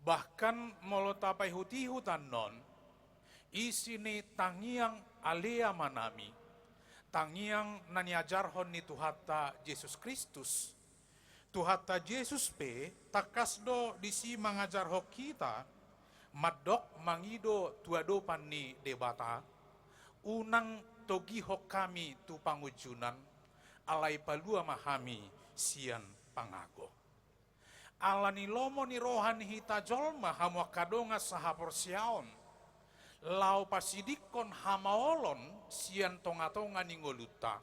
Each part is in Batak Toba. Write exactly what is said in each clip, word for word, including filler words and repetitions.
Bahkan molo tapaihut-ihut annon, isi ni tangiang Ale Amanami, tangiang na niajarhon ni Tuhanta Jesus Kristus, Tuhanta Jesus pe tangkas do disi mangajarhon hita, mandok mangido tu adopan ni Debata, unang togihon hami tu pangunjunan, alai palua ma hami sian pangago. Ala ni lomo ni roha ni hita jolma hamu angka dongan sahaporseaon, laho pasidingkon hamaolon sian tonga-tonga ni ngolunta.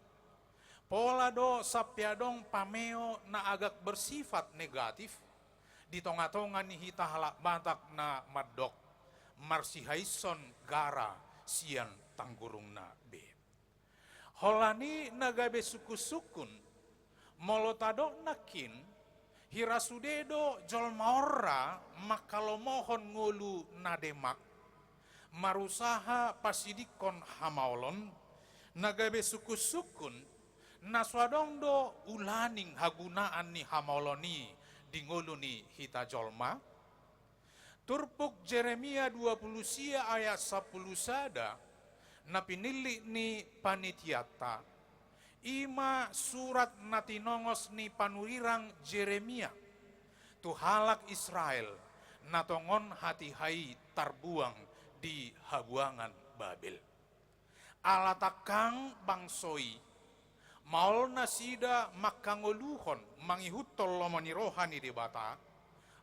Pola do sampe adong pameo na agak bersifat negatif di tonga-tonga ni hita halak Batak na mandok, marsihaishon gara sian tanggurungna be. Holan i na gabe sungkun-sungkun, molo tadok nangkin, hira sude do jolma on ra mangkalomohon ngolu na demak, marusaha pasidingkon hamaolon, na gabe sungkun-sungkun, na so adong do ulaning hagunaan ni hamaolon i di ngolu ni hita jolma? Turpuk Jeremia dua pulu sia ayat sampulu sada, na pinillit ni panitianta, i ma surat na tinongos ni panurirang Jeremia tu halak Israel na tongon hatiha i tarbuang di habuangan Babel. Ala tangkang bangso i, maol nasida mangkangoluhon mangihuthon lomo ni roha ni Debata,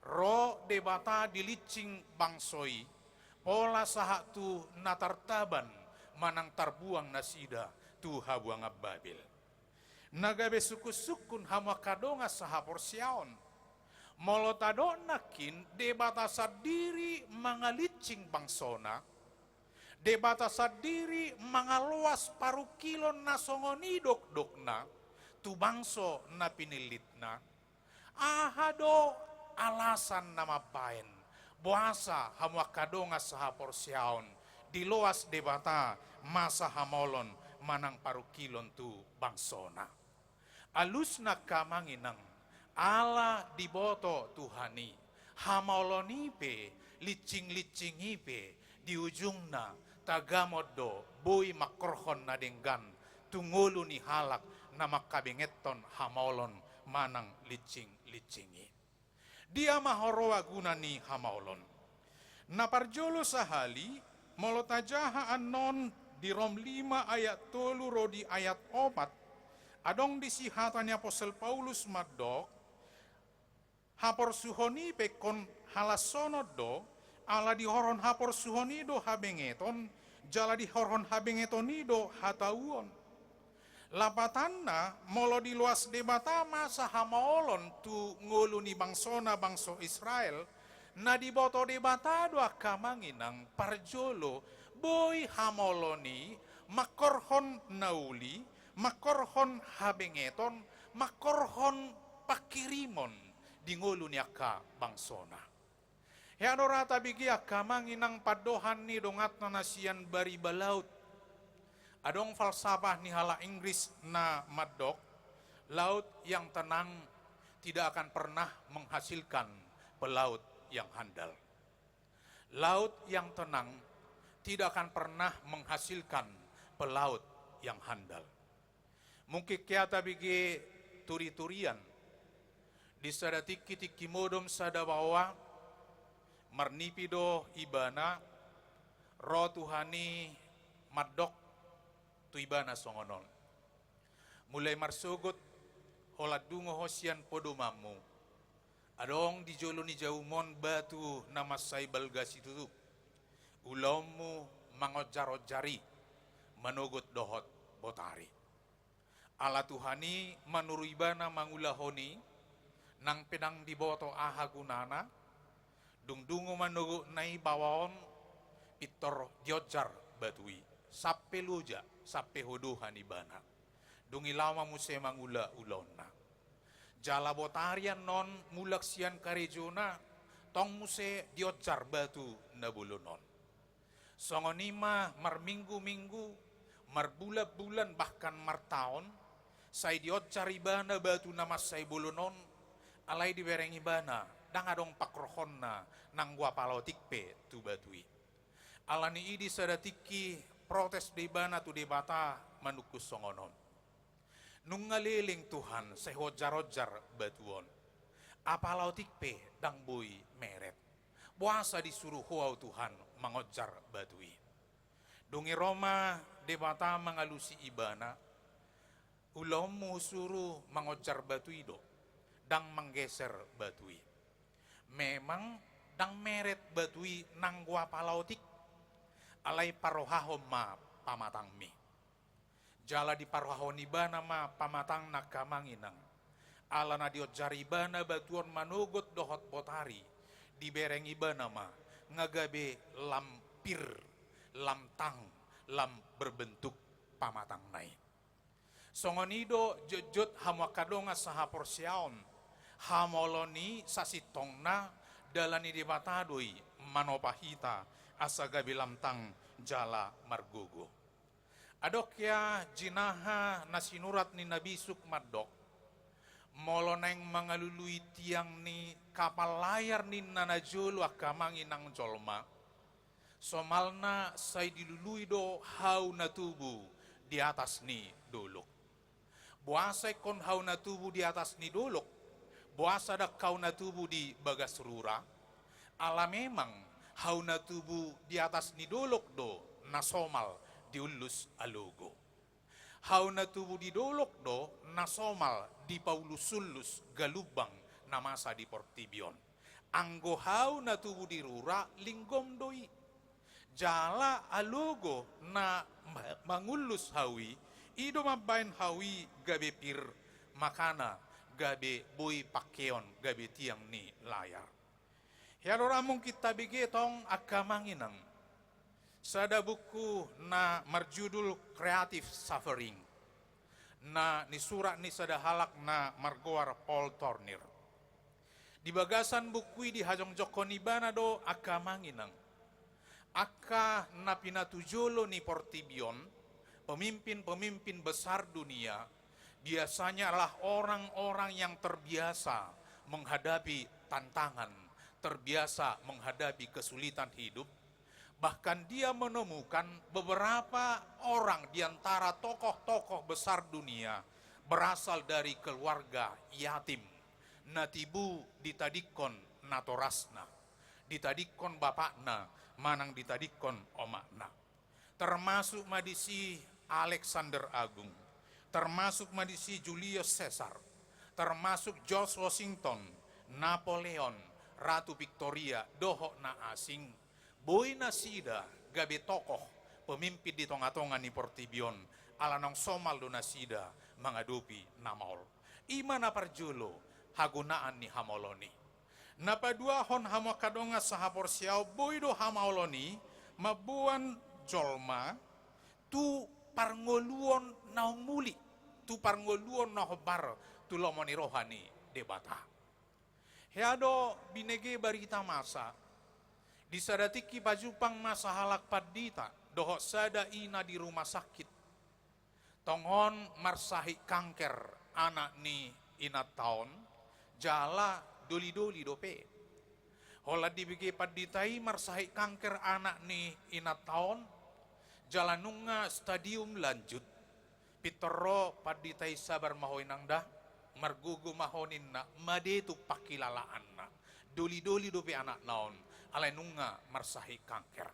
ro Debata dilinsing bangso i, pola sahat tu na tartaban manang tarbuang nasida tu habuangan Babel. Na gabe sungkun-sungkun hamu angka dongan sahaporseaon, molo tadok nangkin Debata sandiri mangalinsing bangsona, Debata sandiri mangaloas parungkilon na songon i dokdokna tu bangso na pinillitna. Aha do alasan na mambaen boasa hamu angka dongan sahaporseaon diloas Debata masa hamaolon manang parungkilon tu bangsona? Alusna angka amang inang, ala diboto Tuhan i, hamaolon i pe, linsing-linsing i pe, di ujungna tagamon do boi mangkorhon na denggan tu ngolu ni halak na mangkabengeton hamaolon manang linsing-linsing i. Dia ma huroha guna ni hamaolon? Na parjolo sahali, molo tajaha annon di Rom lima ayat tolu ro di ayat opat, adong disi hata ni apostel Paulus mandok, haporsuhon i pe ingkon halassonon do, ala dihorhon haporsuhon i do habengeton, jala dihorhon habengeton i do hatauon. Lapatanna, molo diloas Debata masa hamaolon tu ngolu ni bangsona bangso Israel, na diboto Debata do angka amang inang parjolo, boi hamaolon i mangkorhon na uli, mangkorhon habengeton, mangkorhon pangkirimon di ngolu ni angka bangsona. Hea do ra tabege angka amang inang pandohan ni donganna na sian bariba laut. Adong falsafah ni halak Inggris na mandok, laut yang tenang tidak akan pernah menghasilkan pelaut yang handal. Laut yang tenang tidak akan pernah menghasilkan pelaut yang handal. Mungkin hea tabege turi-turian, di sada tingki-tingki modom sada baoa, marnipi do ibana, ro Tuhan i mandok tu ibana songon on. Mulai marsogot, holan dungo ho sian podomanmu. Adong di jolo ni jaum on batu na mansai balga situtu. Ulaonmu mangonjar-onjar i, manogot dohot botari. Ala Tuhan i manuru ibana mangulahon i, nang pe ndang diboto aha gunana, dung dungo manogotna i baoa on, pintor dionjar batu i, sampe loja, sampe hodohan ibana. Dung i laho ma muse mangula ulaonna. Jala botari annon mulak sian karejona, tong muse dionjar batu na bolon on. Songon i ma marminggu-minggu, marbulan-bulan, bahkan martaon, sai dionjar ibana batu na mansai bolon on, alai dibereng ibana Ndang adong panghorhonna nanggo apala otik pe tu batu i. Alani i di sada tingki protes do ibana tu Debata manungkun songon on: Nunga leleng Tuhan sai huonjar-onjar batu on, apala otik pe ndang boi meret. Boasa disuru Ho ahu Tuhan mangonjar batu i? Dung i ro ma Debata mangalusi ibana: Ulaonmu husuru mangonjar batu i do, ndang manggeser batu i. Memang ndang meret batu i nanggo apala otik, alai parrohahon ma pamatangmi. Jala diparrohahon ibana ma pamatangna, angka amang inang. Ala na dionjar ibana batu on manogot dohot botari, dibereng ibana ma, nga gabe lam pir, lam tang, lam berbentuk pamatangna i. Songon i do jotjot hamu angka dongan sahaporseaon, hamaolon i sasintongna dalan ni Debata do i manopa hita asa gabe lam tang jala margogo. Adong hea jinaha na sinurat ni na bisuk mandok: Molo naeng mangalului tiang ni kapal layar ninna najolo angka amang inang jolma, somalna sai dilului do hau na tubu di atas ni dolok. Boasa ingkon hau na tubu di atas ni dolok? Boasa ndang hau na tubu di bagas rura? Ala memang hau na tubu di atas ni dolok do na somal diullus alogo. Hau na tubu di dolok do na somal dipaulus-ullus galumbang na masa di portibi on. Anggo hau na tubu di rura, linggom do i. Jala alogo na ma-, mangullus hau i, i do mambaen hau i gabe pir, makana gabe boi pangkeon, gabe tiang ni layar. Hea do ra mungkin tabege tong, angka amang inang, sada buku na marjudul Creative Suffering, na nisurat ni sada halak na margoar Paul Tourneur. Di bagasan buku i dihajongjongkon ibana do, angka amang inang, angka na pinatujolo ni portibi on, pemimpin-pemimpin besar dunia, biasanya adalah orang-orang yang terbiasa menghadapi tantangan, terbiasa menghadapi kesulitan hidup. Bahkan dia menemukan beberapa orang di antara tokoh-tokoh besar dunia berasal dari keluarga yatim, na tibu ditadingkon natorasna, ditadingkon bapakna, manang ditadingkon omakna. Termasuk ma disi Alexander Agung, termasuk ma disi Julius Caesar, termasuk George Washington, Napoleon, Ratu Victoria, dohot na asing. Boi nasida gabe tokoh, pemimpin di tonga-tonga ni portibi on, ala naung somal do nasida mangadopi na maol. I ma na parjolo, hagunaan ni hamaolon i. Na paduahon, hamu angka dongan sahaporseaon, boi do hamaolon i mamboan jolma tu parngoluon naung muli, tu parngoluon na hombar tu lomo ni roha ni Debata. Hea do binege barita masa, di sada tingki pajumpang ma sahalak pandita dohot sada ina di rumah sakit. Tongon marsahit kanker anak ni inanta on, jala doli-doli dope. Holan dibege pandita i marsahit kanker anak ni inanta on, jala nunga stadium lanjut. Pintor ro pandita i: Sabar ma ho inang da, margogo ma ho ninna, made tung pangkilalaanna. Doli-doli dope anakna on, alai nunga marsahit kanker.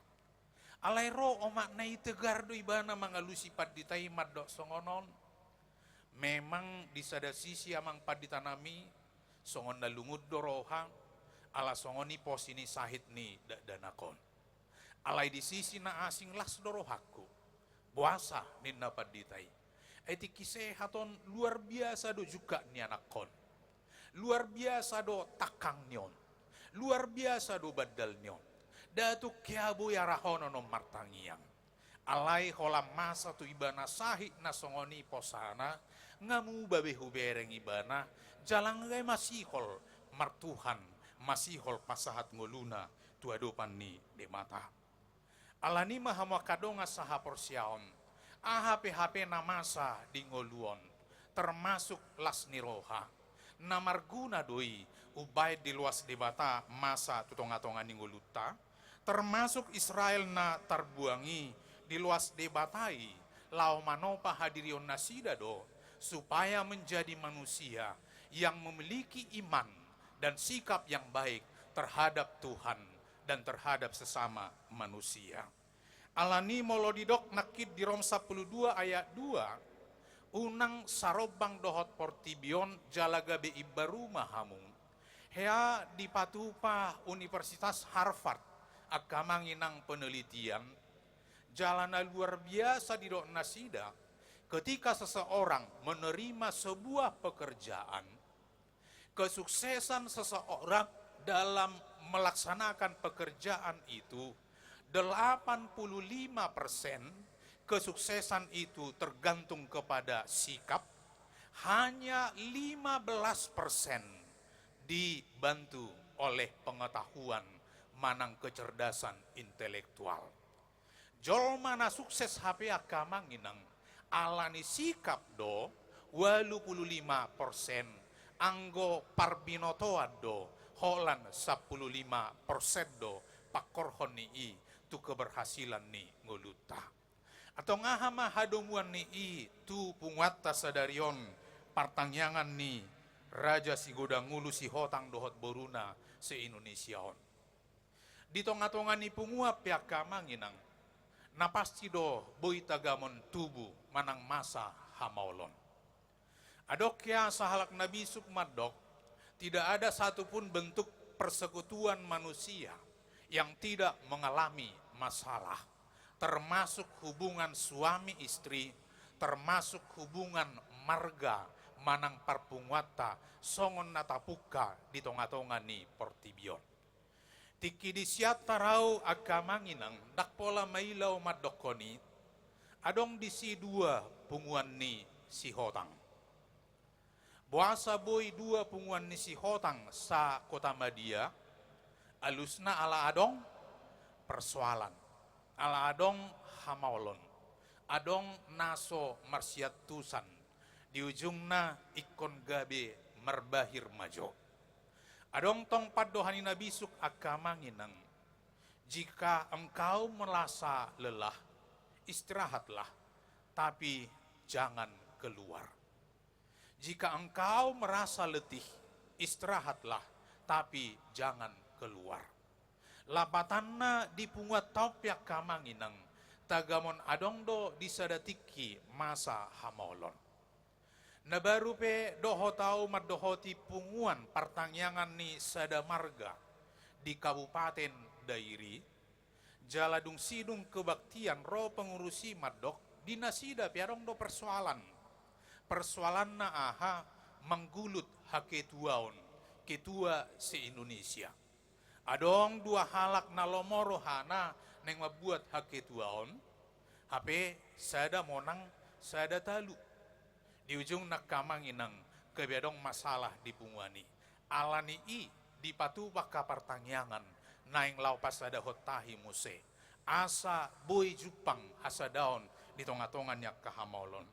Alai ro omakna i, tegar do ibana mangalusi pandita i mandok songon on: Memang di sada sisi, amang pandita nami, songon na lungun do roha, ala songon i posi ni sahit ni dakdanak on. Alai di sisi na asing las do rohangku. Boasa? Ninna pandita i. Ai tingki sehat on, luar biasa do jungkat ni anakkon. Luar biasa do tangkang ni on. Luar biasa do bandal ni on. Nda tung hea boi arahonon on martangiang. Alai holan masa tu ibana sahit na songon i posana, nga muba be hubereng ibana, jala nga masihol martuhan, masihol pasahat ngoluna tu adopan ni Debata. Alani i ma, hamu angka dongan sahaporseaon, aha pe hape na masa di ngolu on, termasuk las ni roha, Na marguna do i umbahen diloas Debata masa tu tonga-tonga ni ngolunta, termasuk Israel na tarbuang i, diloas Debata i laho manopa hadirion nasida do, supaya menjadi manusia yang memiliki iman dan sikap yang baik terhadap Tuhan dan terhadap sesama manusia. Alani molo didok nangkin di Rom sampulu dua ayat dua, unang sarombang dohot portibi on jala gabe imbaru ma hamu. Hea dipatupa Universitas Harvard angka amang inang penelitian, jala na luar biasa didok nasida, ketika seseorang menerima sebuah pekerjaan, kesuksesan seseorang dalam melaksanakan pekerjaan itu, delapan puluh lima persen kesuksesan itu tergantung kepada sikap, hanya lima belas persen dibantu oleh pengetahuan manang kecerdasan intelektual. Jolma na sukses hape angka amang inang, alani sikap do, ualu pulu lima persen, anggo parbinotoan do, holan sampulu lima persen do pangkorhon ni i tu keberhasilan ni ngolunta. Antong aha ma hadomuan ni i tu punguanta sadari on, partangiangan ni Raja Sigodang Ulu Sihotang dohot boruna se-Indonesia on? Di tonga-tonga ni punguan pe angka amang inang, na pasti do boi tagamon tubu manang masa hamaolon. Adong hea sahalak na bisuk mandok, tidak ada satu pun bentuk persekutuan manusia yang tidak mengalami masalah, termasuk hubungan suami istri, termasuk hubungan marga manang parpunguanta songon na tapungka di tonga-tonga ni portibi on. Tingki disi an tarau angka amang inang, ndang pola maila au mandokkon i, adong disi dua punguan ni Sihotang. Boasa boi dua punguan ni Sihotang sa-Kotamadya? Alusna ala adong persoalan, ala adong hamaolon, adong na so marsiantusan, di ujungna ingkon gabe marbahir ma jo. Adong tong pandohan ni na bisuk angka amang inang, jika engkau merasa lelah, istirahatlah, tapi jangan keluar. Jika engkau merasa letih, istirahatlah, tapi jangan keluar. Lapatanna di punguanta on pe angka amang inang, tagamon adong do di sada tingki masa hamaolon. Na baru pe dohot au mandohoti punguan partangiangan ni sada marga di Kabupaten Dairi, jala dung sidung kebaktian ro pengurus i mandok, di nasida pe adong do persoalan. Persoalanna aha? Manggulut haketuaon, ketua se-Indonesia. Adong dua halak na lomo rohana naeng mambuat haketuaon, hape sada monang, sada talu. Di ujungna angka amang inang, gabe adong masalah di punguan i. Alani i dipatupa angka partangiangan naeng laho pasadahon tahi muse, asa boi jumpang hasadaon di tonga-tonga ni angka hamaolon.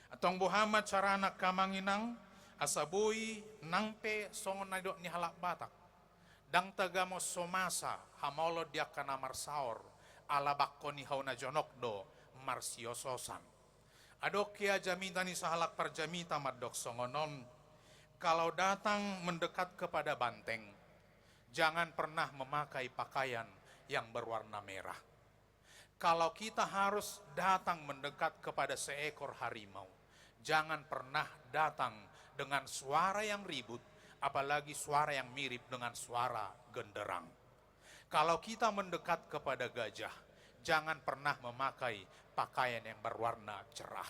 Antong boha ma carana angka amang inang, asa boi nang pe songon na nidok ni halak Batak, ndang tagamon so masa hamaolon di angka na marsaor, ala bangko ni hau na jonok do marsiososan. Adong hea jamita ni sahalak parjamita mandok songon on, kalau datang mendekat kepada banteng, jangan pernah memakai pakaian yang berwarna merah. Kalau kita harus datang mendekat kepada seekor harimau, jangan pernah datang dengan suara yang ribut, apalagi suara yang mirip dengan suara genderang. Kalau kita mendekat kepada gajah, jangan pernah memakai pakaian yang berwarna cerah.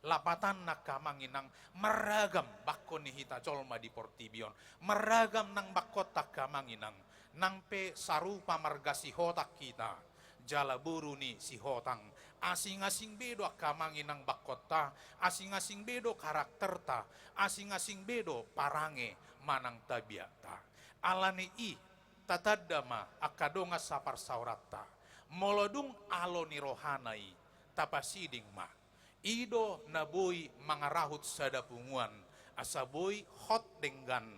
Lapatanna angka amang inang, marragam bangko ni hita jolma di portibi on, marragam nang bangkonta angka amang inang. Nang pe sarupa marga Sihotang hita, jala boru ni Sihotang, asing-asing be do angka amang inang bangkonta, asing-asing be do karakterta, asing-asing be do parange manang tabiatta. Alani i, tatanda ma angka dongan saparsaoranta, molo dung alo ni rohana i, tapasiding ma. I do na boi mangarahut sada punguan, Asa boi hot denggan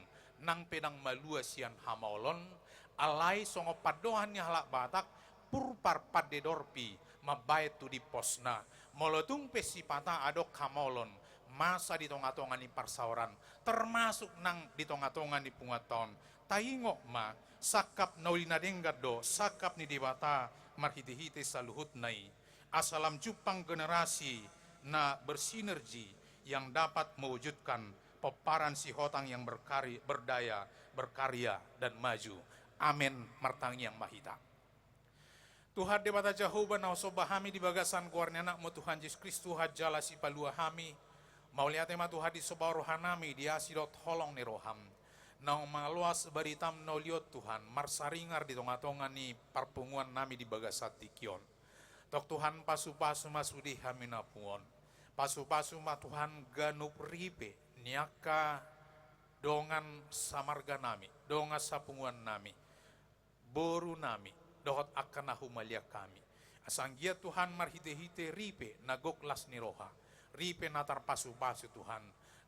nang pe ndang malua sian hamaolon, alai songon pandohan ni halak Batak, purpar pande dorpi mambaen tu dimposna. Molo tung pe sipata adong hamaolon masa di tonga-tonga ni parsaoran, termasuk nang di tonga-tonga ni punguanta on, taingot ma, sangkap na uli na denggan do sangkap ni Debata marhite-hite saluhutna i. Asa lam jumpang generasi na bersinergi yang dapat mewujudkan pomparan sihotang yang berkari-, berdaya, berkarya, dan maju. Amen. Martangiang ma hita. Tuhan Debata Jahowa, na husomba hami di bagasan goar ni Anakmu Tuhan Jesus Kristus, Tuhan jala Sipalua hami. Mauliate ma Tuhan di somba rohanami di asi dohot holong ni roham. Naung mangaloas baritam na uli on Tuhan, marsaringar di tonga-tonga ni parpunguannami di bagasan tingki on. Tong Tuhan, pasu-pasu ma sude hami na pungu on. Pasu-pasu ma Tuhan ganup ripe ni angka dongan samarganami, dongan sapunguannami, borunami, dohot angka na humaliang hami. Asa anggiat Tuhan marhite-hite ripe na gok las ni roha, ripe na tarpasu-pasu Tuhan,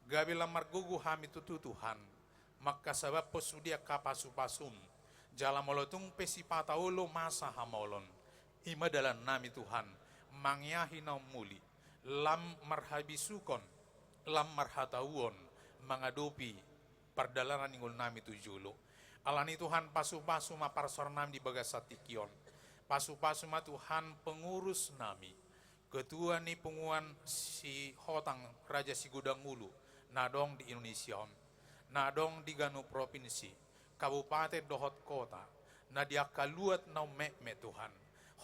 gabe lam margogo hami tutu Tuhan, mangkasabamhon sude angka pasu-pasum. Jala molo tung pe sipata olo masa hamaolon, i ma dalannami Tuhan, mangeahi na ummuli, lam marhabisuhon, lam marhatauon, mangadopi pardalanan ni ngolunami tu jolo. Alani Tuhan, pasu-pasu ma parsaorannami di bagasan tingki on. Pasu-pasu ma Tuhan pengurusnami, ketua ni punguan sihotang Raja Sigodang Ulu na adong di Indonesia on, na adong di ganup provinsi, kabupaten dohot kota, na di angka luat na ummetmet Tuhan.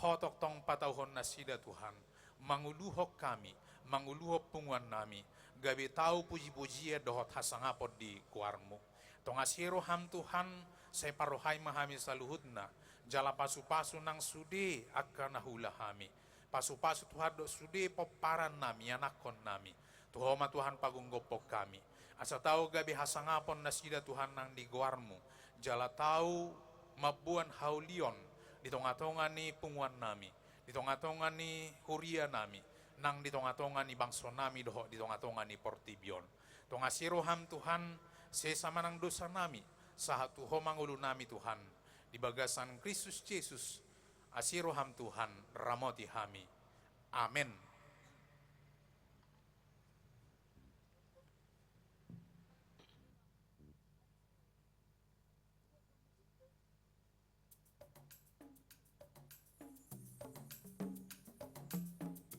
Ho tongtong patauhon nasida Tuhan, manguluhon hami, manguluhon punguannami, gabe tau puji-pujian dohot hasangapon di goarmu. Tonga asi roham Tuhan, sai parrohai ma hami saluhutna, jala pasu-pasu nang sude angka na huula hami. Pasu-pasu Tuhan dohot sude pomparan nami, anakkon nami. Tu Ho ma Tuhan pagomgophon hami. Asa tau gabe hasangapon nasida Tuhan nang di goarmu. Jala tau mamboan haulion di tonga-tonga ni punguan nami, di tonga-tonga ni huria nami, nang di tonga-tonga ni bangso nami dohot di tonga-tonga ni portibi on. Tonga asi roham Tuhan, sesa ma nang dosa nami, sahat tu Ho ma ngolu nami Tuhan, di bagasan Kristus Jesus, asi roham Tuhan, ramoti hami. Amen.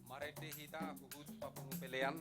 Marende hita huhut parpuru pelean.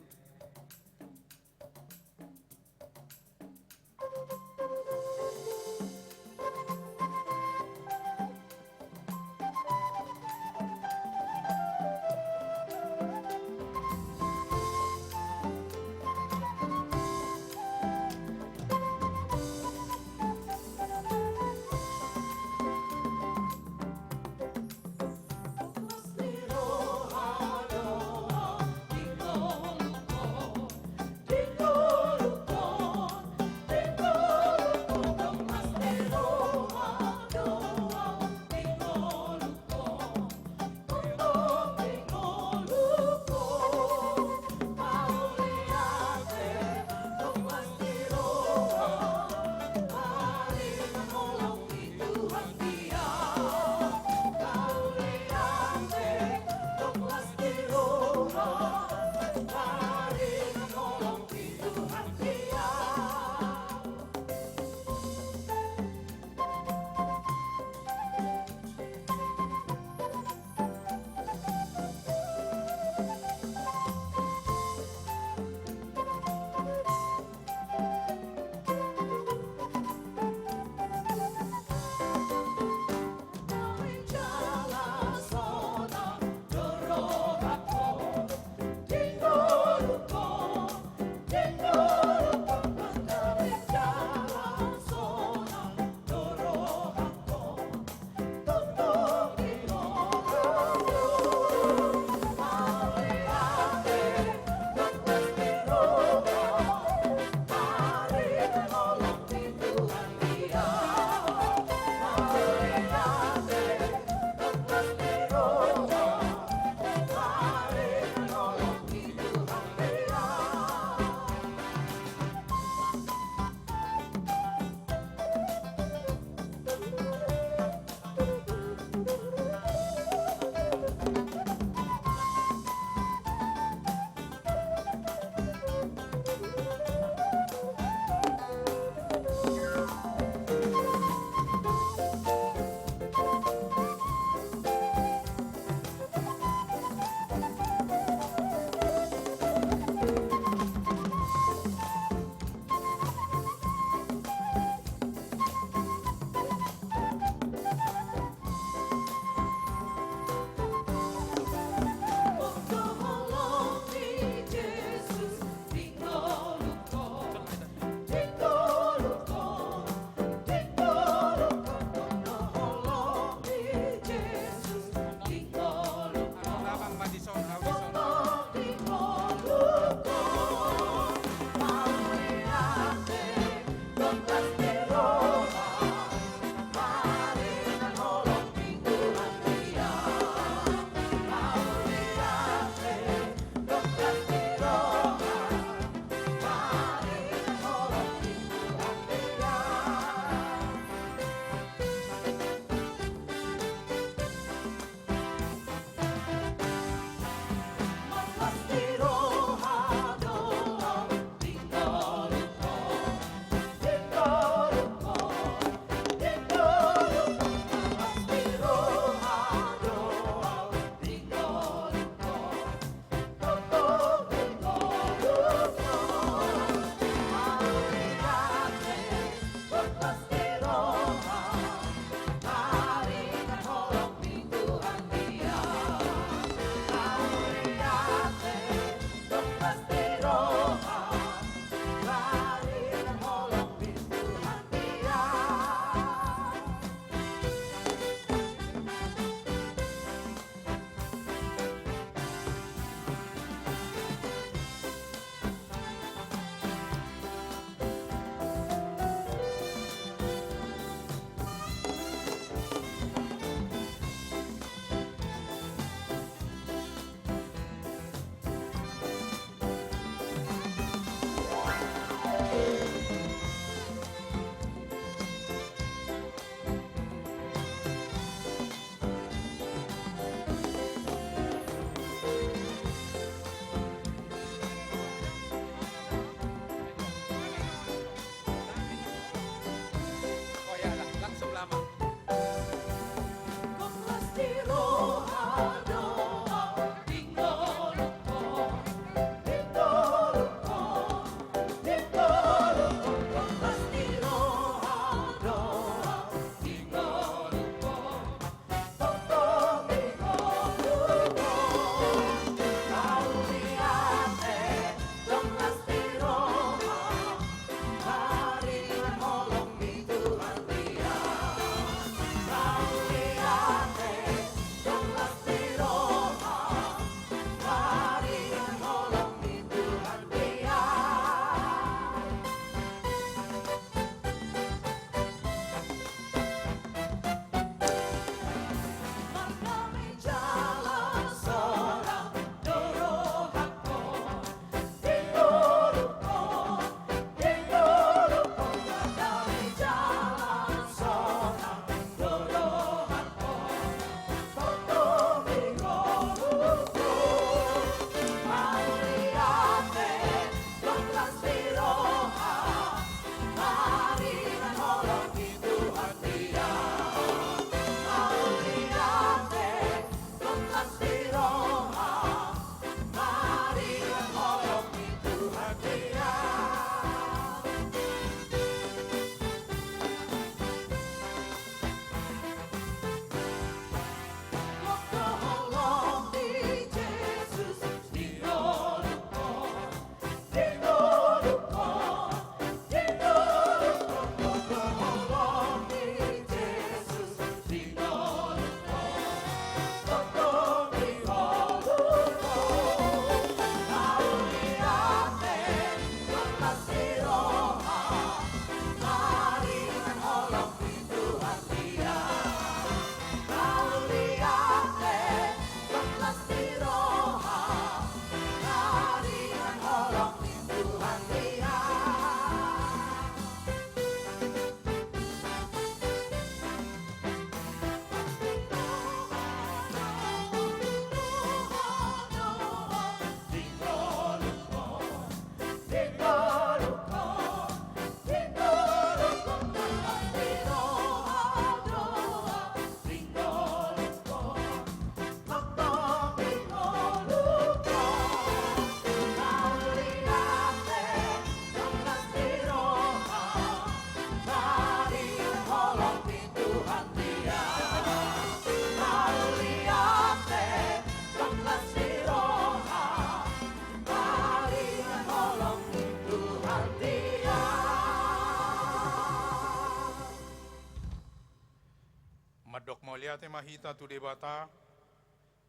Mandok mauliate ma hita tu Debata,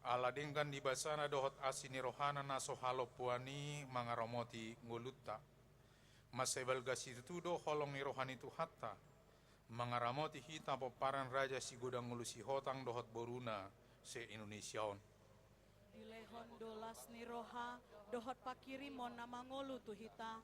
ala denggan ni basana dohot asi ni rohana na so halompoan i mangaramoti ngolunta. Mansai balga situtu do holong ni roha ni Tuhanta mangaramoti hita pomparan Raja Sigodang Ngolu Sihotang dohot boruna se-Indonesia on. Dilehon do las ni roha dohot panghirimon na mangolu tu hita,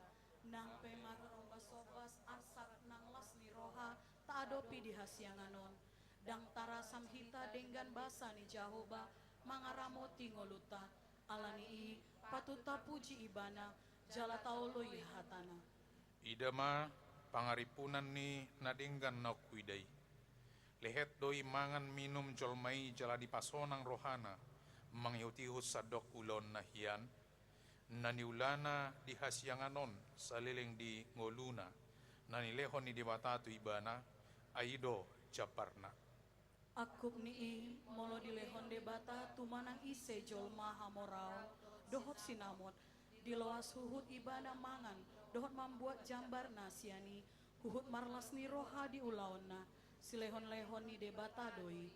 nang pe marombasombas arsak nang las ni roha taadopi di hasiangan on. Ndang tarasam hita denggan basa ni Jahowa mangaramoti ngolunta. Ala ni i patut tapuji Ibana jala taoloi hatana. Ida ma pangarimpunan ni na denggan naung huida i. Lehet do i mangan minum jolma i jala dipasonang rohana mangihutihut sandok ulaon na hian na niulana di hasiangan on saleleng di ngoluna na nilehon ni Debata tu ibana, ai i do jambarna. Angkup ni i, molo dilehon Debata tu manang ise jolma hamoraon dohot sinamot, diloas huhut ibana mangan dohot mambuat jambar na sian i, huhut marlas ni roha di ulaonna, silehonlehon ni Debata do i.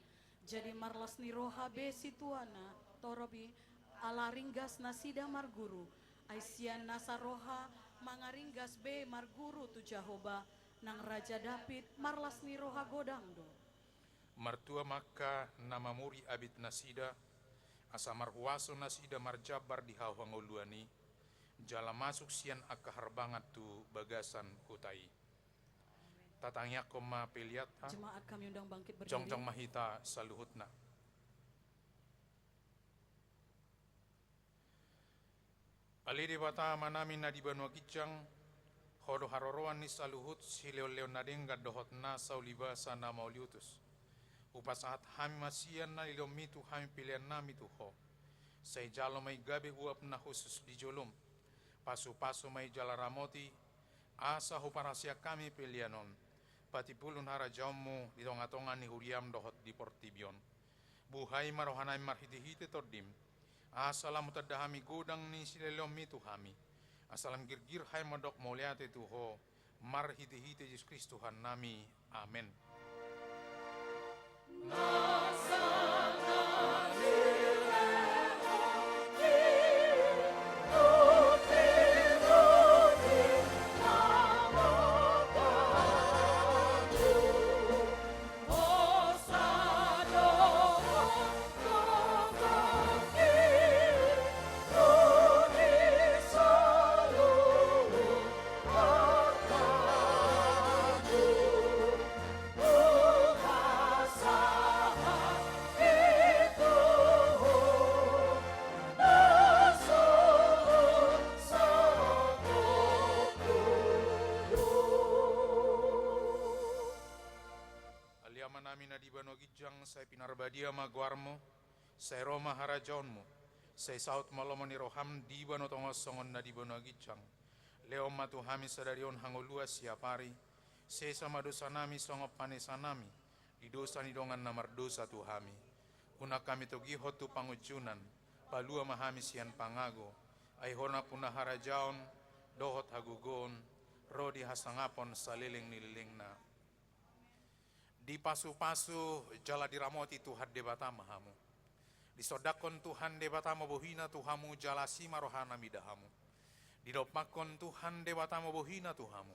Jadi marlas ni roha be situan na torop i, ala ringgas nasida marguru. Ai sian nasa roha mangaringgas be marguru tu Jahowa, nang Raja Daud marlas ni roha godang do. Martua ma angka na mamuri abit nasida, asa marhuaso nasida marjambar di hau hangoluan i, jala masuk sian angka harbangan tu bagasan huta i. Tatangiangkon ma peleanta. Jemaat kami undang bangkit berdiri. Jongjong ma hita saluhutna. Ale Debata Amanami na di banua ginjang, Ho do haroroan ni saluhut silehonlehon na denggan dohot nasa ulibasa na mauliutus. Hupasahat hami ma sian na nilehonmi tu hami peleannami tu Ho. Sai jalo ma i gabe uap na hushus di jolom. Pasupasu ma i jala ramoti, asa huparhaseang hami pelean on patimbulhon harajaonmu di tongatonga ni huriam dohot di portibi on. Buhai ma rohanami marhitehite Tondim, asa lam hutanda hami godang ni silehonlehonmi tu hami, asa lam girgir hami mandok mauliate tu Ho, marhitehite Jesus Kristus Tuhannami. Amen. Ale Amanami na di banua ginjang, sai pinarbadia ma goarmu, sai ro ma harajaonmu, sai saut ma lomo ni roham di banua tonga on songon na di banua ginjang. Lehon ma tu hami sadari on hangoluan siapari, sesa ma dosanami songon panesanami di dosa ni dongan na mardosa tu hami. Unang hami togihon tu pangunjunan, palua ma hami sian pangago, ai Ho do nampuna harajaon, dohot hagogoon, ro di hasangapon saleleng ni lelengna. Dipasupasu jala diramoti Tuhan Debata ma hamu. Disondangkon Tuhan Debata ma bohina tu hamu jala asi ma rohana mida hamu. Didompakkon Tuhan Debata ma bohina tu hamu,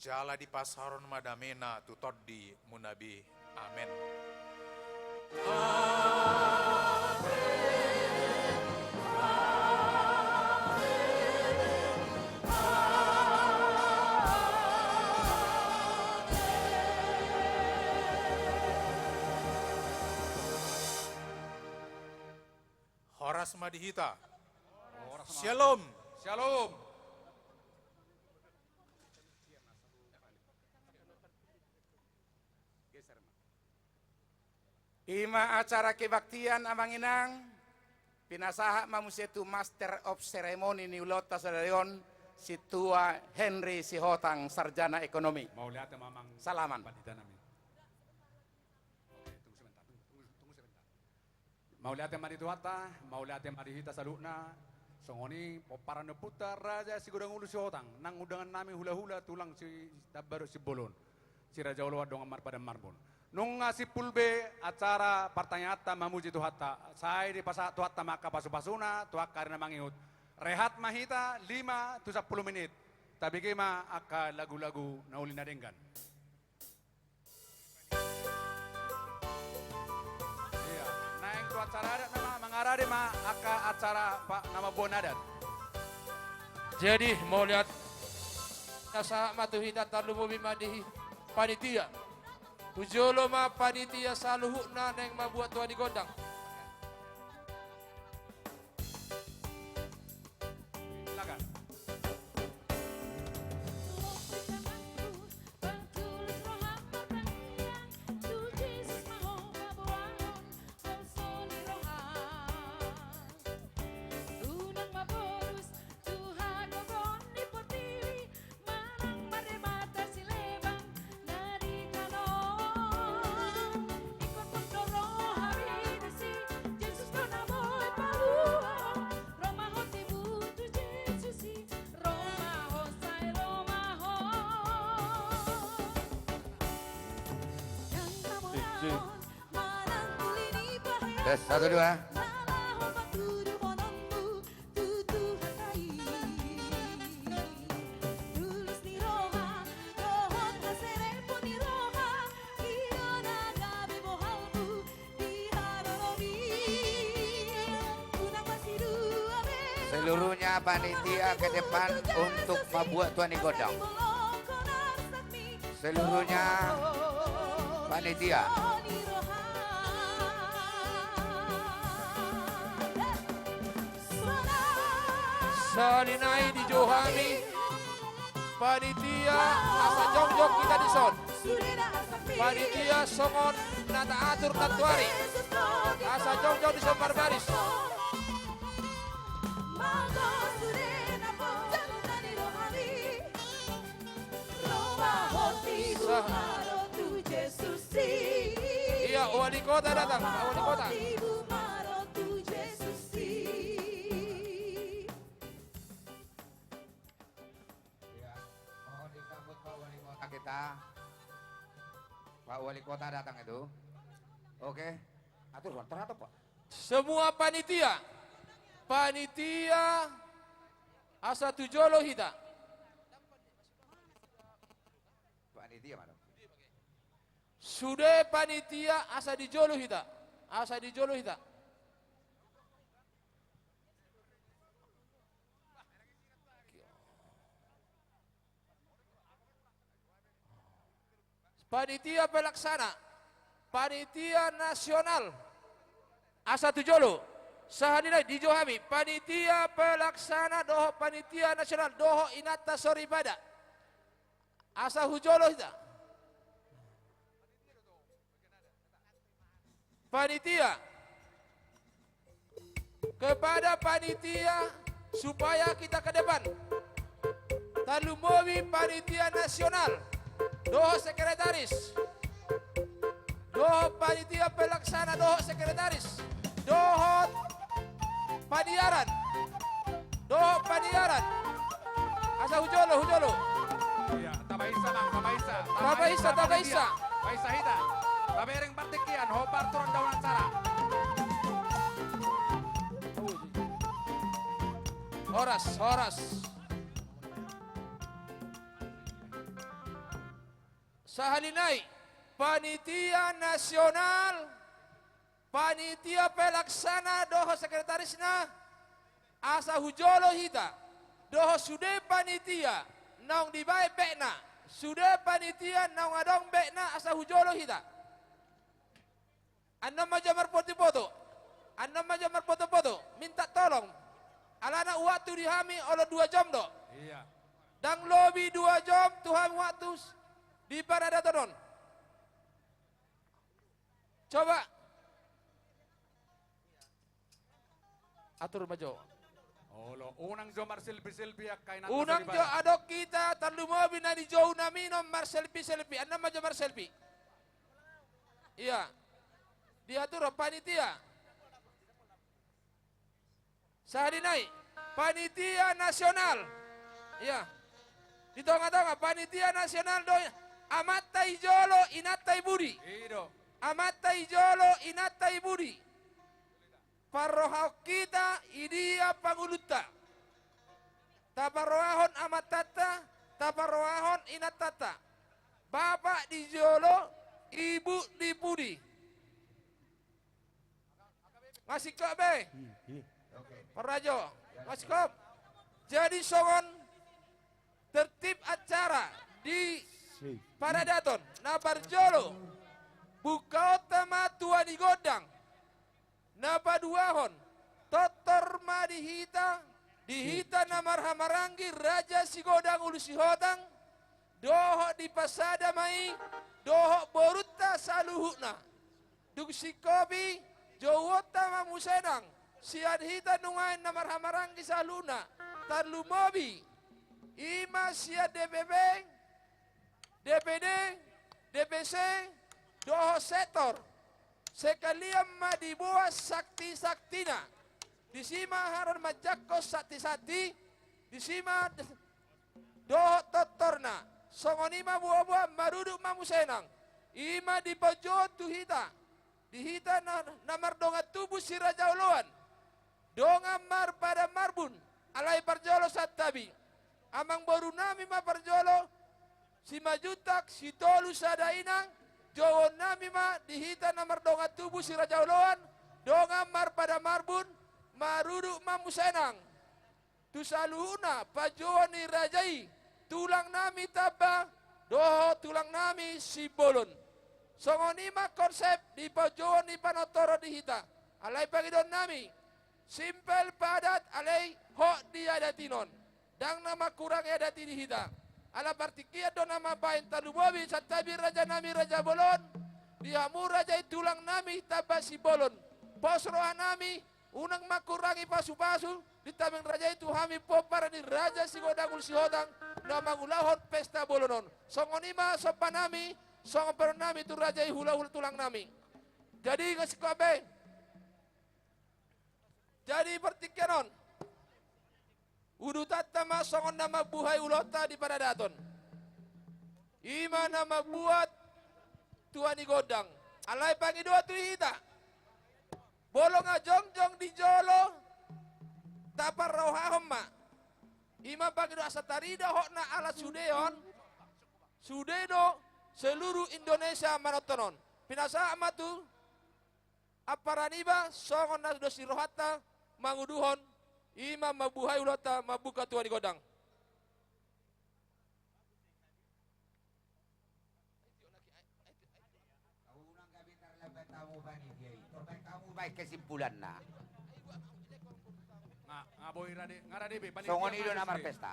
jala dipasaorhon ma damena tu tondimuna be. Amen. Horas ma di hita. Horas ma. Shalom. Shalom. I ma acara kebaktian, amang inang. Pinasahat ma muse tu master of ceremony ni ulaonta sadari on, Sintua Henry Sihotang, sarjana ekonomi. Mauliate ma, amang. Salaman. Panditanami. Oke, tunggu sebentar, tunggu, tunggu, tunggu sebentar. Mauliate ma di Tuhanta, mauliate ma di hita saluhutna. Songon i pomparan ni ompunta Raja Sigodang Ngolu Sihotang, nang undangannami hulahula tulang si Tambaru Simbolon, Si Raja Oloan Dongan Marpadan Marbun. Nunga simpul be acara partangianganta mamuji Tuhanta, sai dipasahat Tuhanta ma angka pasupasuna tu angka ari na mangihut. Rehat ma hita lima tu sampulu menit. Tabege ma angka lagu-lagu na uli na denggan. Iya, naeng tu acara adat nama mangarade ma angka acara pa-, na mamboan adat. Jadi, mauliate, na sahat ma tu hita, tarlumobi ma di panitia. Hujolo ma panitia saluhutna naeng mambuat tua ni gondang. Silakan. Manang marde mata silebang na di tano. Ingkon mandok roha i disi, Jesus do na boi paluahon. Ro ma ho tibu tu Jesus i, ro ma ho sai ro ma ho. Tes, satu, dua. Seluruhnya panitia ke depan untuk membuat tua ni gondang. Seluruhnya panitia. Sahali nai dijou hami panitia asa jongjong hita dison. Panitia songon na taatur nantuari asa jongjong dison marbaris. Sa-, iya, wali kota datang, Pak wali kota. Iya, mohon disambut Pak wali kota kita. Pak wali kota datang itu. Oke. Atur, Pak, teratur, Pak. Semua panitia. Panitia asa tu jolo hita. Panitia mana? Sude panitia asa di jolo hita. Asa di jolo hita. Panitia pelaksana, panitia nasional, asa tu jolo, sahali nai dijou hami, panitia pelaksana dohot panitia nasional, dohot inanta soripada, asa hu jolo hita. Panitia. Kepada panitia, supaya kita ke depan. Tarlumobi panitia nasional dohot sekretaris, dohot panitia pelaksana dohot sekretaris, dohot paniaran. Dohot paniaran. Asa hu jolo, hu jolo. Iya, tabaisa, Bang, tabaisa. Tabaisa, tabaisa. Tabaisa hita. Tabereng partingkian, hombar tu ronda on acara. Horas, horas. Sahali nai, panitia nasional, panitia pelaksana dohot sekretarisna, asa hu jolo hita, dohot sude panitia naung dibaen bekna, sude panitia naung adong bekna, asa hu jolo hita. Annon ma jo marpoto-poto. Annon ma jo marpoto-poto. Minta tolong. Alana waktu di hami olo dua jom do. Iya. Ndang lobi dua jom tu hami waktu s-, di paradaton on. Coba. Atur ma jo. Olo, unang jo marselfie-selfie angka inanta soripada. Unang jo, adong hita tarlumobi na dijou nami on marselfie-selfie. Annon ma jo marselfie. Iya. Diatur panitia. Sahali nai, panitia nasional. Iya. Di tonga-tonga, panitia nasional do. Amanta i jolo, inanta i budi. Amanta i jolo, inanta i budi. Parrohahon hita i dia pangulunta. Taparrohahon amantanta, taparrohahon inantanta. Bapak di jolo, ibu di pudi. Masingkop be. Parrajo. Masingkop. Jadi songon tertib acara di paradaton. Na parjolo, bukaonta ma tua ni gondang. Na paduahon, tortor ma di hita, di hita na marhahamaranggi Raja Sigodang Ulu Sihotang, dohot dipasada ma i dohot borunta saluhutna. Dung singkop i, jouonta ma muse nang sian hita nuaeng na marhahamaranggi saluhutna, tarlumobi i ma sian D P P, D P D, D P C, dohot sektor. Sekalian ma diboan santi-santina. Disi ma haroro manjangkon santi-santi, disi ma dohot tortorna. Songon i ma boaboa, marudut ma muse nang. I ma dipajohon tu hita. Di hita na, na mardongan tubu si Raja Oloan. Dongan marpadan marbun, alai parjolo santabi. Amangborunami ma parjolo, Simanjuntak, Sitolu Sada Inang, jouonnami ma di hita na mardongan tubu si Raja Oloan, dongan marpadan marbun, marudut ma muse nang. Tu saluhutna pajouon ni raja i, tulangnami Tamba, dohot tulangnami Simbolon. Songon i ma konsep di pajouon ni Panontoron di hita. Alai pangidoannami, simpel padat alai hot di adat i non. Ndang na mangkurangi adat i di hita. Ala partingkian do na mambahen, tarlumobi santabi rajanami Raja Bolon, di hamu raja i tulangnami Tamba Simbolon. Pos rohanami, unang mangkurangi pasupasu di hami raja i tu hami pomparan ni Raja Sigodang Ulu Sihotang na mangulahon pesta bolon on. Songon i ma sombanami, songon pangidoannami tu raja i, hulahula tulangnami. Jadi, ngasikobe. Jadi, partingkian on, udutanta ma songon na mambuhai ulaonta di paradaton. I ma na mambuat tua ni gondang. Alai pangidoan tu hita. Molo nga jongjong di jolo, taparrohahon ma. I ma pangidoan asa tarida hot na ala sude on. Sude do seluruh Indonesia manonton on. Pinasahat ma tu ampara niba, songon na dos ni rohanta manguduhon, i ma mambuhai ulaonta mambuka tua ni gondang. Unang gabe tarlambat hamu panitia i. Torbat hamu baen kesimpulanna. Nga, nga boi rade, nga rade be panitia. Songon i do na marpesta.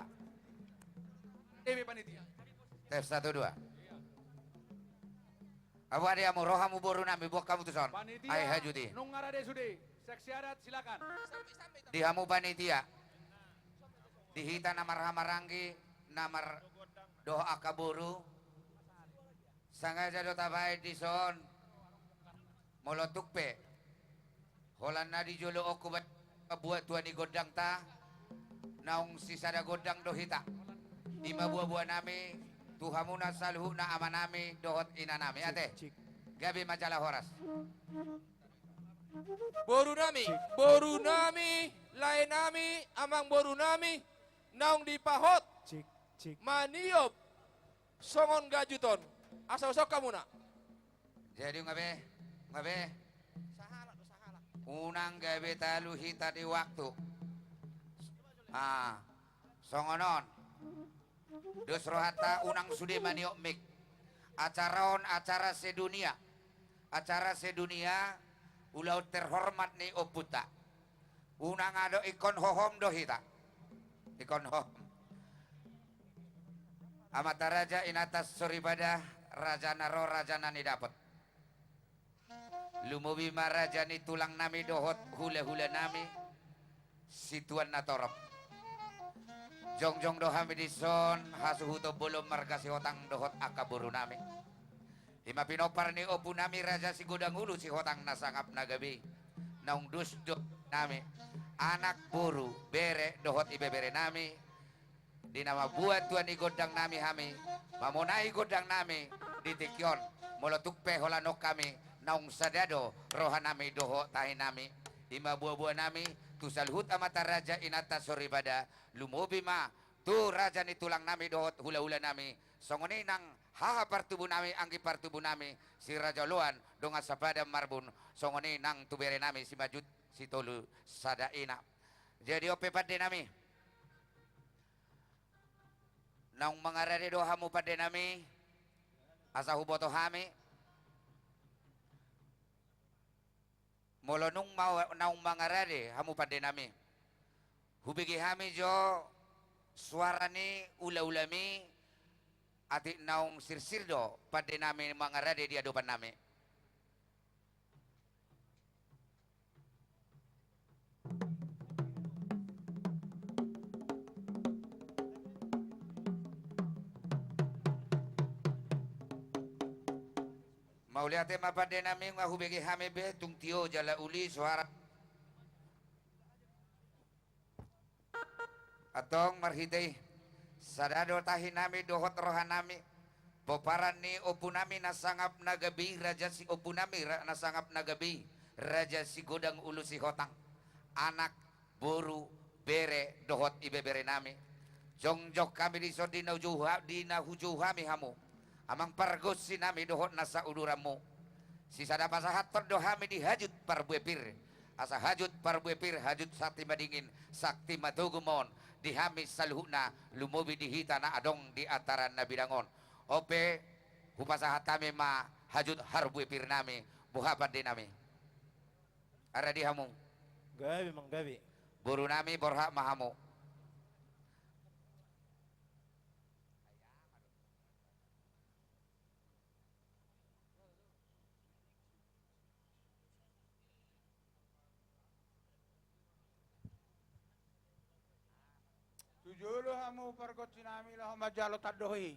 Rade be panitia. Tes satu dua. Abu ade hamu, ro hamu borunami, boan hamu tuson. Panitia, ai hajut i. Nunga rade sude, saksi adat, silakan. Di hamu panitia, di hita na marhahamaranggi, na mar-, dohot angka boru. Sangaja do tabaen dison. Molo tung pe holan na di jolo on hubaen mambuat tua ni gondangta, naung sisada gondang do hita. I ma buabuanami tu hamuna saluhutna, amanami dohot inanami. Ate. Gabe ma jala horas. Borunami, borunami, laenami, amangborunami, naung dipahot maniop songon gajut on. Asa husok hamuna. Jadi, nga be, nga be. Unang gabe talu hita di waktu. Ah, songon on. Dos rohanta, unang sude maniop mik. Acara on acara sedunia. Acara sedunia, ulaon terhormat ni ompunta. Unang adong, ingkon hohom do hita. Ingkon hohom. Amanta raja, inanta soripada, raja na ro, raja na nidapot. Lumobi ma raja ni tulangnami dohot hulahulanami, situan na torop. Jongjong do hami dison, hasuhuton bolon marga Sihotang dohot angka borunami. I ma pinompar ni ompunami Raja Sigodang Ulu Sihotang na sangap na gabe i, naung dos do nami, anak, boru, bere dohot ibeberenami, Di na mambuat tua ni gondang nami hami, mamonai gondang nami di tingki on, molo tung pe holan on hami, naung sada do roha nami dohot tahi nami. I ma boa-boa nami tu saluhut amanta raja, inanta soripada, lumobi ma tu raja ni tulang nami dohot hula-hula nami, songon i nang haha partubu nami, anggi partubu nami, si Raja Oloan, dongan sapadan marbun, songon i nang tu bere nami, Simanjuntak Sitolu Sada Ina. Jadi on pe pande nami. Naung mangarade do hamu pande nami, asa huboto hami. Molo nunga ma-, naung mangarade hamu pande nami, hubege hami jo suara ni ula-ulami, atik naung sirsir do pande nami mangarade di adopan nami. Mauliate ma pande nami, nunga hubege hami be tung tio jala uli suara. Antong marhite i, sada do tahi nami dohot roha nami, pomparan ni ompu nami na sangap na gabe i, raja si ompu nami ra-, na sangap na gabe i, Raja Sigodang Ulu Sihotang, anak, boru, bere dohot ibebere nami. Jongjong hami dison di na hujou ha-, di na hujou hami hamu, amang pargonsi nami dohot na sauduranmu. Sisada pasahathon do hami di hajut parbue pir, asa hajut parbue pir, hajut sakti madingin, sakti matogu ma on di hami saluhutna, lumobi di hita na adong di antara na bidang on. On pe hupasahat hami ma hajut harbue pir nami, boha pande nami. Aradi hamu. Gabe, manggabe. Boru nami, borhat ma hamu. Tu jolo hamu pargonsi nami laho manjalo tandok i.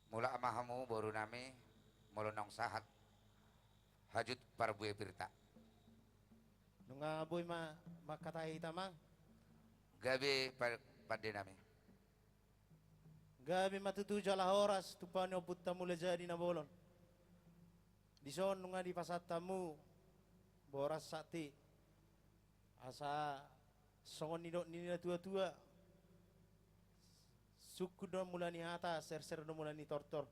Mulak ma hamu boru nami, molo naung sahat hajut parbue pirta. Nunga boi ma mangkatai hita, amang. Gabe pa-, pande nami. Gabe ma tutu jala horas tu panomputta Mulajadi Nabolon. Dison nunga dipasahat hamu boras sakti. Asa songon nidok ni natua-tua, sungkun do mula ni hata, serser do mula ni tortor.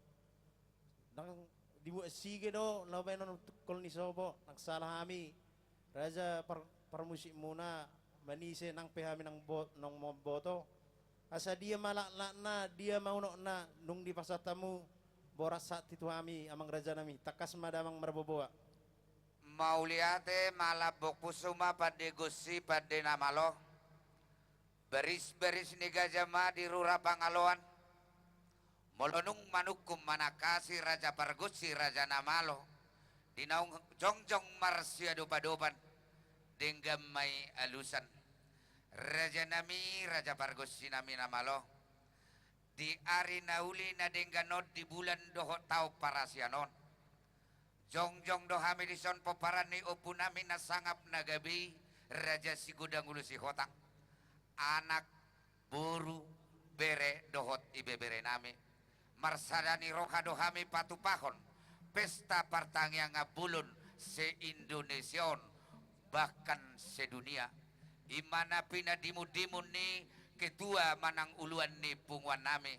Nang dibuat sige do laho baenon tungkol ni sopo, nang sala hami raja par-, parmusikmuna manise, nang pe hami nang bo-, naung mamboto. Asa dia ma laklakna, dia ma unokna, nung dipasahat hamu boras sakti tu hami, amang raja nami, tangkas ma damang marboboa. Mauliate ma, lambok pusu ma pande gonsi, pande na malo. Baris-baris ni gaja ma di rura Pangaloan. Molo nunga manungkun manangkasi raja pargonsi, raja na malo, di naung jongjong marsiadopadopan, denggan ma i alusan. Raja nami, raja pargonsi nami na malo, di ari na uli na denggan on, di bulan dohot taon parasian on, jongjong do hami dison pomparan ni ompu nami na sangap na gabe i, Raja Sigodang Ulu Sihotang, anak, boru, bere dohot ibebere nami. Marsada ni roha do hami patupahon pesta partangiangan bolon se-Indonesia on, bahkan sedunia. I ma na pinadimundimun ni ketua manang uluan ni punguan nami,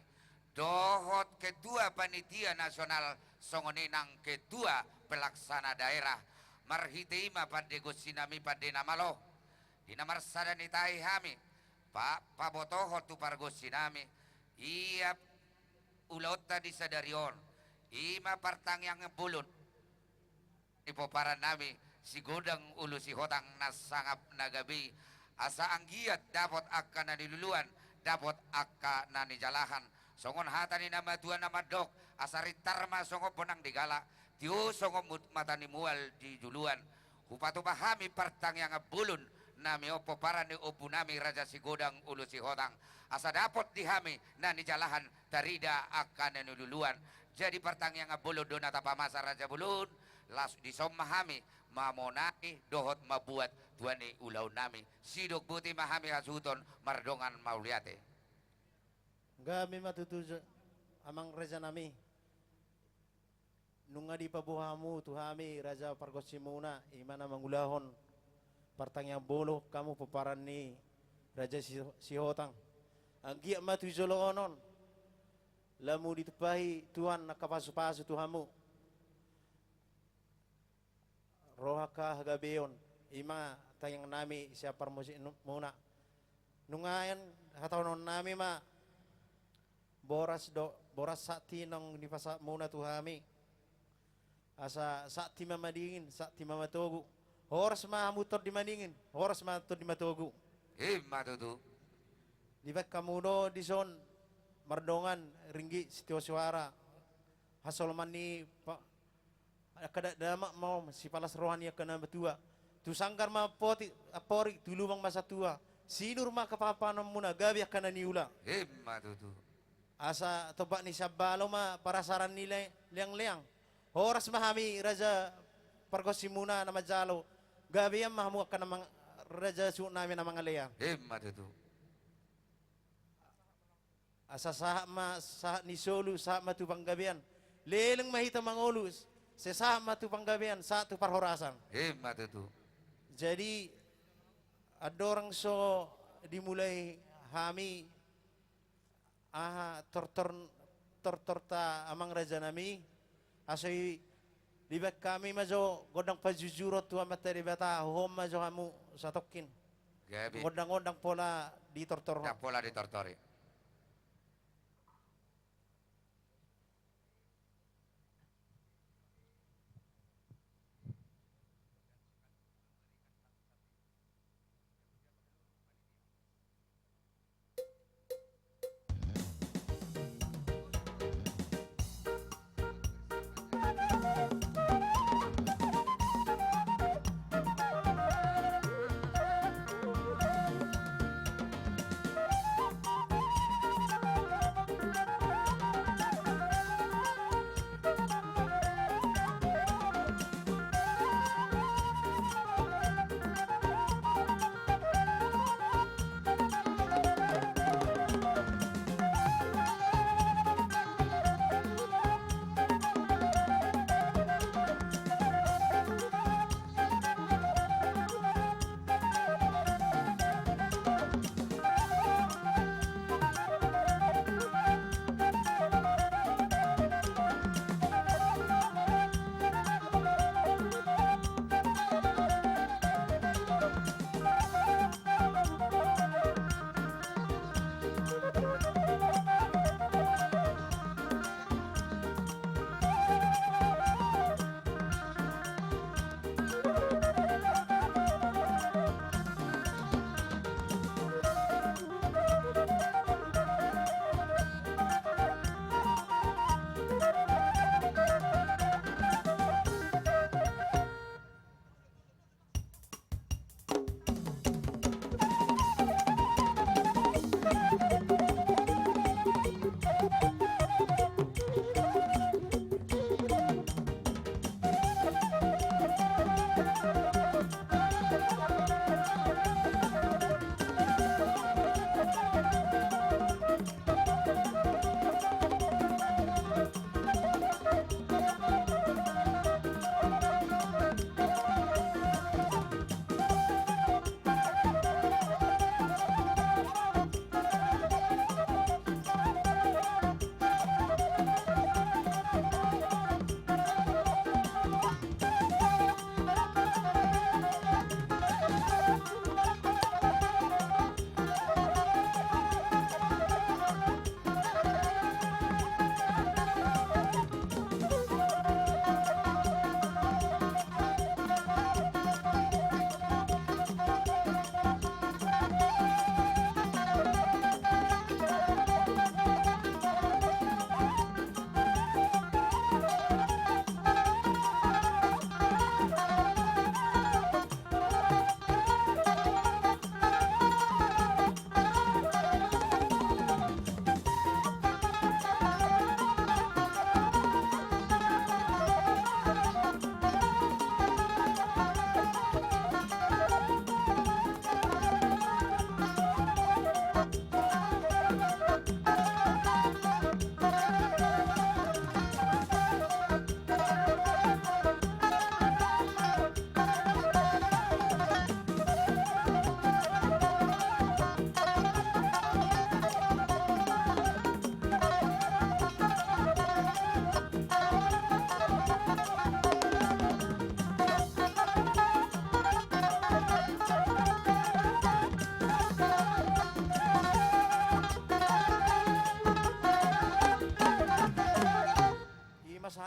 dohot ketua panitia nasional, songon i nang ketua pelaksana daerah. Marhite i ma pande gonsi nami, pande na malo, di na marsada ni tahi hami, pa-, pabotohon tu pargonsi nami ia ulaonta di sadari on, i ma partangiangan bolon ni pomparan nami Sigodang Ulu Sihotang na sangap na gabe i, asa anggiat dapot angka na niluluan, dapot angka na nijalahan. Songon hata ni na matua na mandok, asa rintar ma songon bonang di gala, tio songon mut-, mata ni mual di juluan. Hupatupa hami partangiangan bolon nami on, pomparan ni ompu nami Raja Sigodang Ulu Sihotang, asa dapot di hami na nijalahan, tarida angka na niluluan. Jadi partangiangan bolon do na tapamasa raja bolon, las dison ma hami mamonangi dohot mambuat tua ni ulaonnami. Sidok boti ma hami hasuhuton, mardongan mauliate. Gabe ma tutu jo, amang rajanami. Nunga dipaboa hamu tu hami raja pargonsimuna, i ma na mangulahon partangiang bolon hamu pomparan ni Raja Si-, Sihotang. Anggiat ma tu joloan on lamu ditumpahi Tuhan angka pasupasu tu hamu. Roha angka hagabeon, i ma tangiangnami sian pargonsimuna. Nunga ian hataononnami ma, boras do, boras sakti naung dipasahatmuna tu hami. Asa sakti ma madingin, sakti ma matogu. Horas ma hamu tondi madingin, horas ma tondi matogu. I ma tutu. Dibaen hamu do dison mardongan ringgit sitio soara. Hasoloman ni pa-, angka dakdanak ma on, sipalas roha ni angka na matua. Tu sanggar ma amporik, amporik, tu lubang ma satua. Sinur ma angka panganon muna, gabe angka na niula. I ma tutu. Asa tombak ni sambalo ma parasaran ni le-, leangleang. Horas ma hami raja pargonsimuna na manjalo. Gabean ma hamu angka na mang-, raja suhutnami na mangalean. I ma tutu. Asa sahat ma, sahat ni solu, sahat ma tu panggabean. Leleng ma hita mangolu, sai sahat ma tu panggabean, sahat tu parhorasan. I ma tutu. Jadi, andorang so dimulai hami, aha, tortor, tortorta amang rajanami, asa i, dibaen hami ma jo gondang pajujuron tu Amanta Debata, hohom ma jo hamu satongkin. Gabe. Gondang-gondang pola ditortor. Ndang pola ditortori.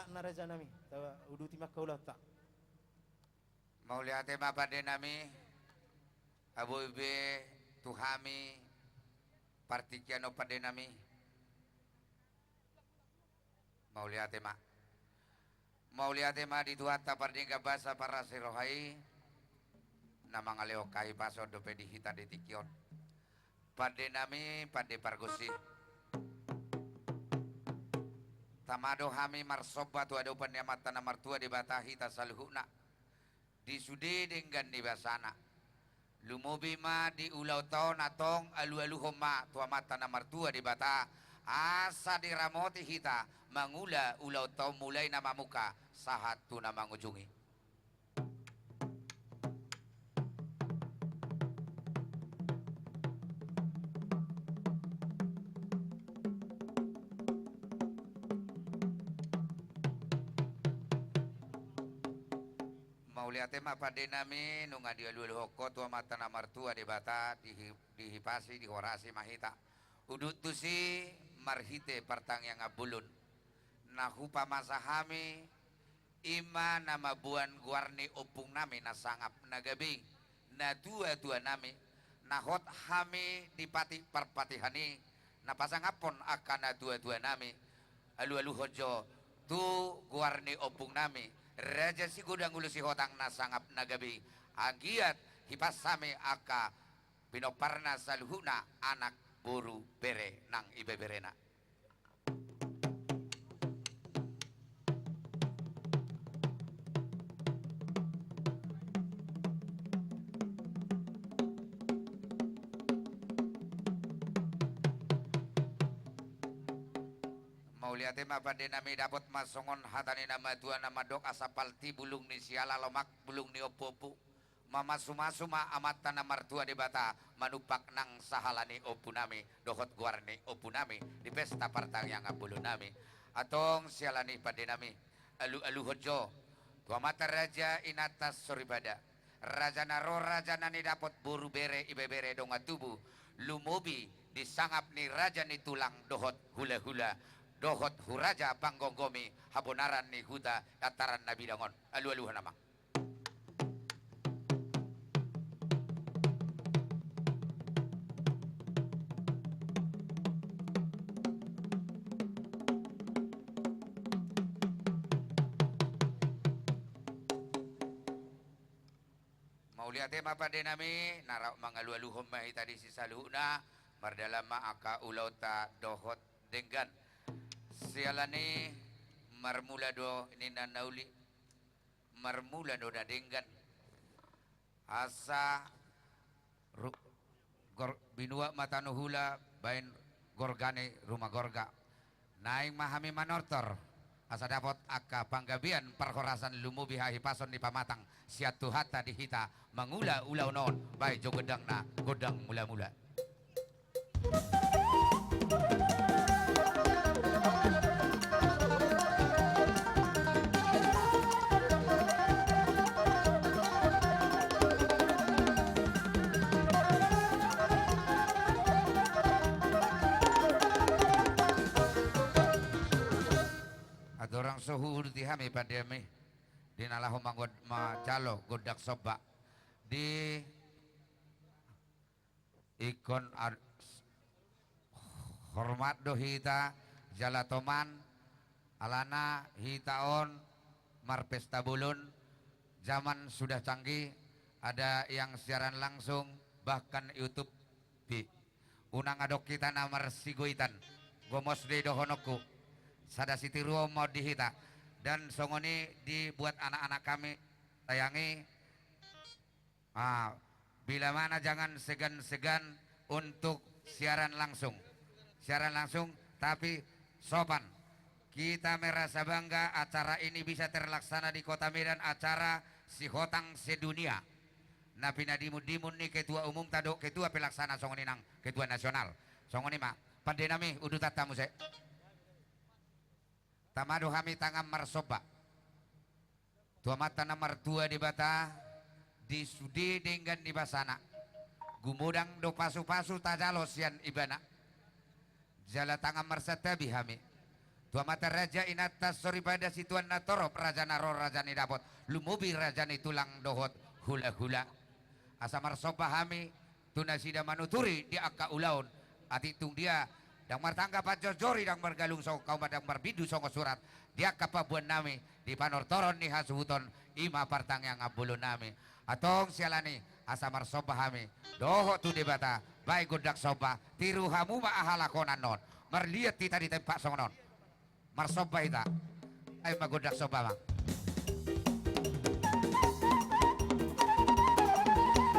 Na raja nami, tauduti ma angka ulaonta. Mauliate ma pande nami, boi be tu hami partingkian on pande nami. Mauliate ma. Mauliate ma di Tuhanta pardenggan basa parasi roha i, na mangalehon hahipason dope di hita di tingki on. Pande nami, pande pargonsi. Tama do hami marsomba tu adopan ni Amanta na martua Debata hita saluhutna. Di sude denggan ni basana. Lumobi ma di ulaonta on antong alualuhon ma tu Amanta na martua Debata. Asa diramoti hita mangula ulaonta on mulai na mamungka sahat tu na mangujungi. Mauliate ma pande nami, nunga dialualuhon ho tu Amanta na martua Debata, dihi-, dihipasi, dihorasi ma hita. Udut tusi marhite partangiangan bolon. Na hupamasa hami, i ma na mamboan goar ni ompung nami na sangap na gabe i, na tuatua nami, na hot hami di patik parpatihan i, na pasangaphon angka na tuatua nami, alualuhon jo tu goar ni ompung nami, Raja Sigodang Ulu Sihotang na sangap na gabe i, anggiat hipas hami angka pinomparna saluhutna anak boru bere nang ibeberena. Mauliate ma pande nami, dapot ma songon hata ni na matua na mandok asa palti bulung ni siala lomak bulung ni ompuompu. Mamasumasu ma Amanta na martua Debata manumpak nang sahala ni ompu nami dohot goar ni ompu nami di pesta partangiangan bolon nami. Antong siala ni pande nami, alualuhon jo tu amanta raja inanta soripada, raja na ro raja na nidapot boru bere ibebere dongan tubu, lumobi di sangap ni raja ni tulang dohot hulahula, dohot huraja panggomgomi habonaran ni huta antaran na bidang on. Alualuhon amang. Mauliate ma pande nami, na rap mangalualuhon ma hita disi saluhutna, mardalan ma angka ulaonta dohot denggan. Siala ni marmula do ninna na uli. Marmula do na denggan. Asa ru-, gor-, binuat ma tano hula, baen gorga ni ruma gorga. Naeng ma hami manortor, asa dapot angka panggabean parhorasan lumobi hahipason ni pamatang sian Tuhanta di hita mangula ulaon on, baen jo gondangna gondang mulamula. Andorang so huuduti hami pande nami, di na laho mangod-, manjalo gondang somba di ingkon ad-, hormat do hita jala toman, alana hita on marpesta bolon, zaman sudah canggih, ada yang siaran langsung, bahkan YouTube. Unang adong hita na marsigoitan, gomos do i dohononku. Sada sitiruon ma on di hita. Dan songon i di buat anak-anak kami, sayangi, ah, bila mana jangan segan-segan untuk siaran langsung. Siaran langsung, tapi sopan. Kita merasa bangga acara ini bisa terlaksana di Kota Medan, acara Sihotang Sedunia. Na pinadimun-dimun ni ketua umumta dohot ketua pelaksana songon i nang ketua nasional. Songon i ma, pande nami, udutanta muse. Tama do hami tangan marsomba tu Amanta na martua Debata, di sude denggan ni basana, gumodang do pasu-pasu tajalo sian Ibana. Jala tangan marsantabi hami. Tu amanta raja, inanta soripada, situan na torop, raja na ro, raja ni dapot, lumobi raja ni tulang dohot hulahula. Asa marsomba hami tu nasida manuturi di angka ulaon. Atik tung dia, ndang martangga panjorjori, ndang margalung songon kauma, ndang marbindu songon surat di angka pamboan nami di panortoron ni hasuhuton, i ma partangiangan bolon nami. Antong siala ni i, asa marsomba hami dohot tu Debata, baen gondang somba, tiru hamu ma aha lakonan on. Marliat hita di tempat songon on. Marsomba hita. Ai ma gondang somba, Amang.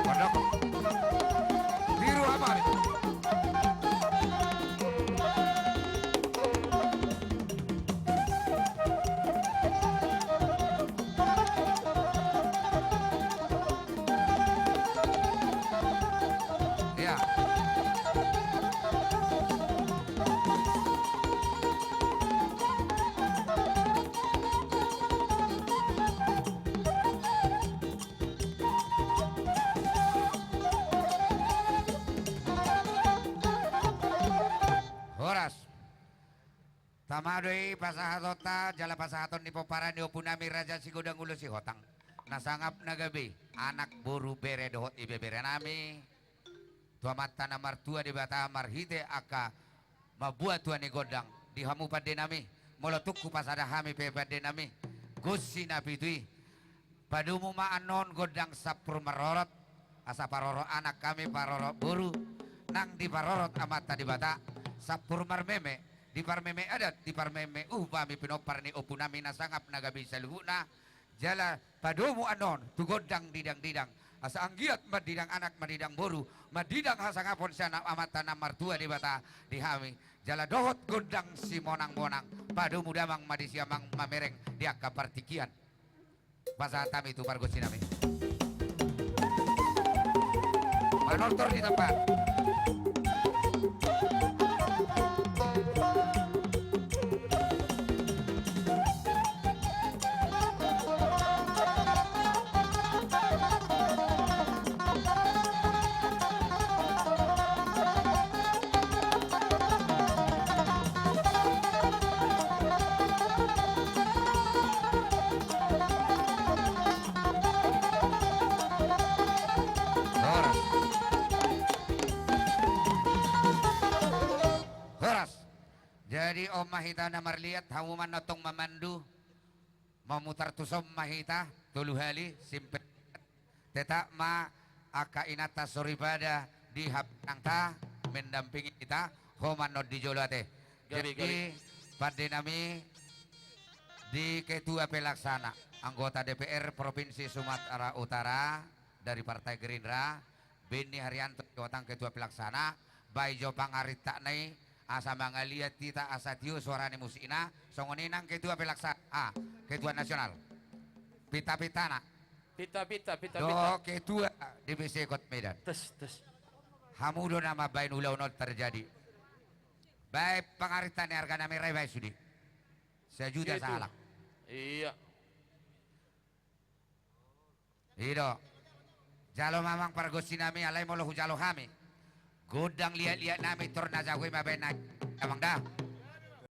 Gondang. Tiru hamu ma. Iya. Horas. Tama do i pasahatonta, jala pasahaton ni pomparan ni ompu nami Raja Sigodang Ulos Sihotang. Na sangap na gabe, anak, boru, bere dohot ibebere nami. Tu Amanta na martua Debata marhite angka mamboan tua ni gondang, di hamu pande nami, molo tung hupasada hami pe pande nami, gonsi na pitu i. Padomu ma annon gondang sampur marorot, asa parorot anak hami, parorot boru, nang diparorot Amanta Debata, sampur marmeme, diparmeme adat, diparmeme uhum hami pinompar ni ompu nami na sangap na gabe saluhutna, jala padomu annon tu gondang didang-didang, asa anggiat mandidang anak, mandidang boru, mandidang hasangapon sian Amanta na martua Debata di hami, jala dohot gondang simonang-monang, padomu damang ma disi, Amang, mamereng di angka partingkian. Pasahat hami tu pargonsi nami. Manortor di tempat. Horas. Horas. Jadi on ma hita na marliat, hamu ma na tong mamandu. Mamutar tuson ma hita tolu hali, simpel. Tetap ma angka inanta soripada di hambirangta mendampingi hita, ho ma annon di jolo ate. Gabe, gabe. Jadi, pande nami di Ketua Pelaksana, anggota D P R Provinsi Sumatera Utara dari Partai Gerindra, Benny Haryanto Sihotang, Ketua Pelaksana, baen jo pangarintakna i, asa mangaliat hita, asa tio suara ni musikna, songon i nang Ketua Pelaksana, ah, Ketua Nasional. Pinta-pintana. Pinta-pinta, pinta-pinta. Dohot Ketua D P C Kota Medan. Tes, tes. Hamu do na mambaen ulaon on terjadi. Baen pangarintak ni arga na merah i, baen sude. Sajuta sahalak. Iya. I do. Jalo ma, Amang, pargonsi nami, alai molo hujalo hami gondang liat-liat nami, tor na jago i ma baen nai, Amang, da.